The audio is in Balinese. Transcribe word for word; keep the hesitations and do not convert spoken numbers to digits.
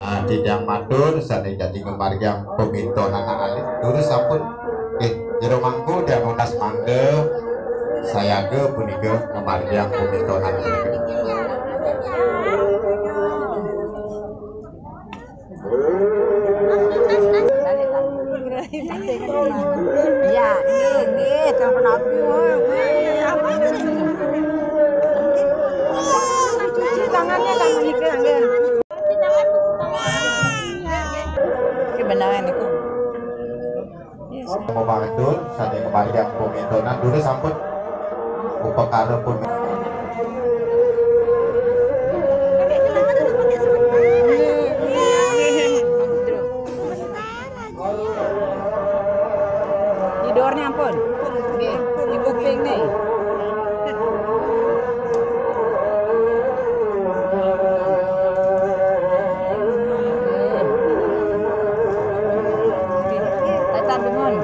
Nah, titiang matur sané dadi ngamargiang pamintonan alit. Durus sampun. Nggih, jero mangku tiang nunas mangga sayaga punika ngamargiang pamintonan punika. Ya, nggih, nggih, jangan pernah aku. Cuci tangannya sama Nika, nggih. Kebenaran itu. Pembantu, sané ngamargiang pamintonan, durus sampun upakara pun. Tidurnya ampun. Nggih, di kuping nih. Tetap bangun.